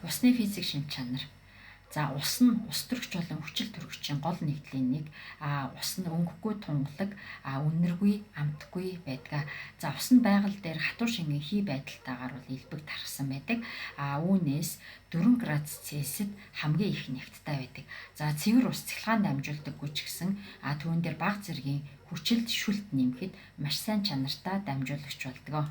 Усны физик шинж чанар. За ус нь ус төрөгч болон хүчил төрөгчийн гол нэгдлийн нэг. Ус нь өнгөгүй тунгалаг, үнэргүй, амтгүй байдаг. За ус нь байгаль дээр хатуу шингэн хий байдалтайгаар бол элбэг тархсан байдаг. Үүнээс 4 градус Цельсид хамгийн их нягттай байдаг. За цэвэр ус цахилгаан дамжуулдаггүй ч гэсэн түүн дээр бага зэргийн хүчилд шүлт нэмэхэд маш сайн чанартай дамжуулагч болдог.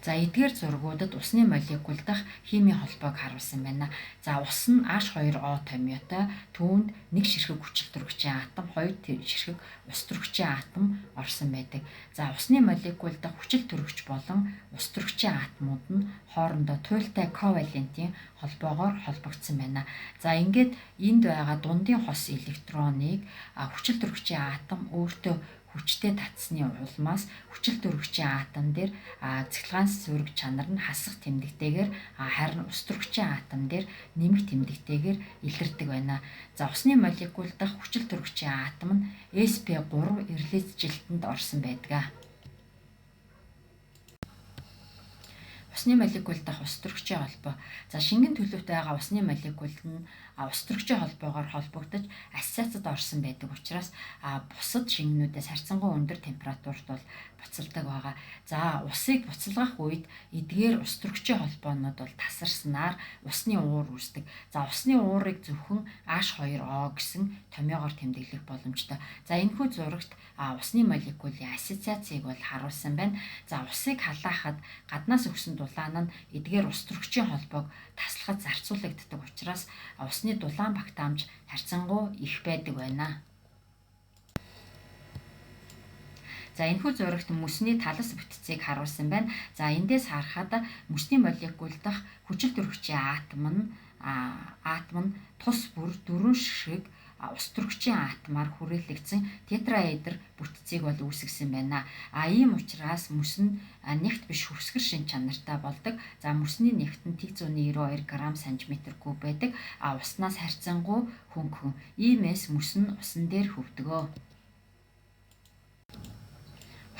За эдгээр зургуудад усны молекул дахь химийн холбоог харуулсан байна. За ус нь H2O томьёотой, түүнд нэг ширхэг хүчил төрөгчийн атом, хоёр ширхэг ус төрөгчийн атом орсон байдаг. За усны молекул дахь хүчил төрөгч болон ус төрөгчийн атомууд нь хоорондоо туйлтай ковалентийн холбоогоор холбогдсон байна. За ингээд энд байгаа дундын хос электроныг хүчил төрөгчийн атом өөртөө хүчтэй татсны улмаас хүчил төрөгчийн атом дээр цахилгаан сөрөг чанар нь хасах тэмдэгтэйгээр, харин ус төрөгчийн атом дээр нэмэх тэмдэгтэйгээр илэрдэг байна. За усны молекул дахь хүчил төрөгчийн атом нь sp3 эрлийзжилтэнд орсон байдаг. Усны молекул дахь ус төрөгчийн холбоо. За шингэн төлөвт байгаа усны молекул нь ус төрөгчийн холбоогоор холбогдож ассоциацид орсон байдаг учраас бусад шингэнүүдээс харьцангуй өндөр температурт бол буцалдаг байгаа. За усыг буцалгах үед эдгээр ус төрөгчийн холбоонууд бол тасарснаар усны уур үүсдэг. За усны уурыг зөвхөн H2O гэсэн томьёогоор тэмдэглэх боломжтой. За энэхүү зурагт усны молекулын ассоциацийг бол харуулсан байна. За усыг халаахад гаднаас өгсөн дулаан нь эдгээр ус төрөгчийн холбоог таслахад зарцуулагддаг учраас усны дулаан багтаамж харьцангуй их байдаг байна. За энэхүү зурагт мөсний талас бүтцийг харуулсан байна. За эндээс харахад мөсний молекул дахь хүчил төрөгчийн атом нь тус бүр дөрвөн ширхэг ус төрөгчийн атомаар хүрээлэгдсэн тетраэдр бүтцийг бол үүсгэсэн байна. Ийм учраас мөс нь нягт биш хөвсгөр шин чанартай болдог. За мөсний нягт нь 0.92 грамм сантиметр куб байдаг. Уснаас харьцангуй хөнгөн. Иймээс мөс нь усан дээр хөвдөг.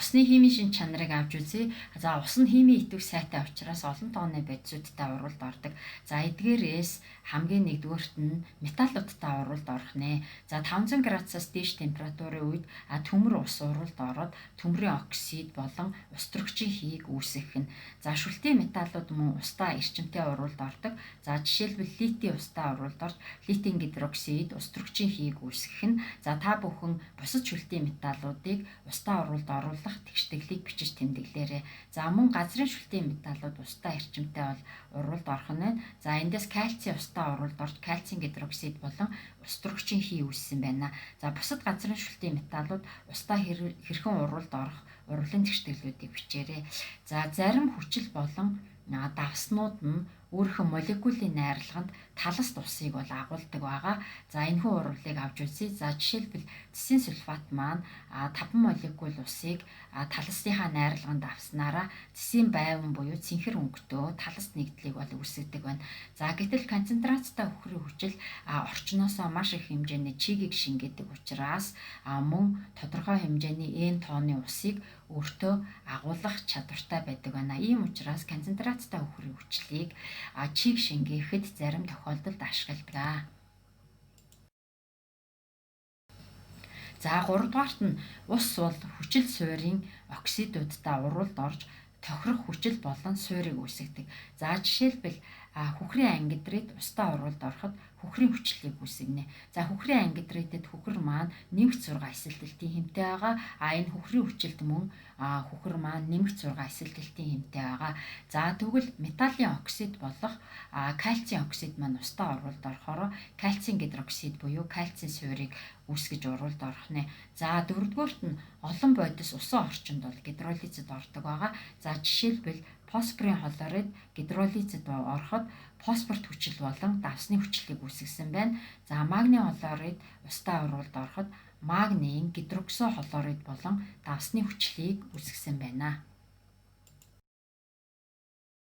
Усны химийн шинж чанарыг авч үзье. За ус нь химийн идэвх сайтай учраас олон тооны бодисуудтай урвалд ордог. За эдгээрээс хамгийн нэгдүгээрт нь металлуудтай урвалд орох нэ. За 500 градусаас дээш температурын үед төмөр ус урвалд ороод төмрийн оксид болон ус төрөгчийн хийг үүсгэх нь. За шүлтийн металлууд мөн устай эрчимтэй урвалд ордог. За жишээлбэл литий устай урвалд орж литийн гидроксид ус төрөгчийн хийг үүсгэх нь. За та бүхэн бусад шүлтийн металлуудыг устай урвалд оруулах тэгштгэлийг бичиж тэмдэглээрэй. За мөн газрын шүлтийн металлууд устай эрчимтэй бол урвалд орох нь байна. За эндээс кальций устай урвалд орж кальцийн гидроксид болон ус төрөгчийн хий үүссэн байна. За бусад газрын шүлтийн металлууд устай хэрхэн урвалд орох урвалын тэгштгэлүүдийг бичээрэй. За зарим хүчил болон давснууд нь өөрийнхөө молекулын найрлаганд талас усыг бол агуулдаг байгаа. За энэхүү урвалыг авч үзье. За жишээлбэл цэсийн сульфат маань 5 молекул усыг таласныхаа найрлаганд авснараа цэсийн байван буюу цэнхэр өнгөтөө талас нэгдлийг бол үүсгэдэг байна. За гэтэл концентрацтай үхрийн хүчил орчноосоо маш их хэмжээний чигийг шингээдэг учраас мөн тодорхой хэмжээний N тооны усыг өөртөө агуулах чадвартай байдаг байна. Ийм учраас концентрацтай үхрийн хүчлийг чиг шингээхэд зарим тохиолдолд ашигладаг. За гуравдугаарт нь ус бол хүчил суурийн оксидуудтай урвалд орж тохирох хүчил болон суурийг үүсгэдэг. За жишээлбэл хөхрийн ангидрид устай урвалд ороход хөхрийн хүчлийг үүсгэнэ. За хөхрийн ангидридэд хөхөр маань нэмэх 6 эсэлтэлтийн хэмтэй байгаа. Энэ хөхрийн хүчилд мөн хөхөр маань нэмэх 6 эсэлтэлтийн хэмтэй байгаа. За тэгвэл металлын оксид болох кальцийн оксид маань устай урвалд орохоор кальцийн гидроксид буюу кальцийн суурийг үүсгэж урвалд орох нэ. За дөрөвдүгüүрт нь олон бодис усан орчинд бол гидролизд ордог байгаа. За жишээлбэл фосфорын хлорид гидролизд ороход фосфорт хүчил болон давсны хүчлийг үүсгэсэн байна. За магний хлорид устай урвалд ороход магнийн гидроксохлорид болон давсны хүчлийг үүсгэсэн байна.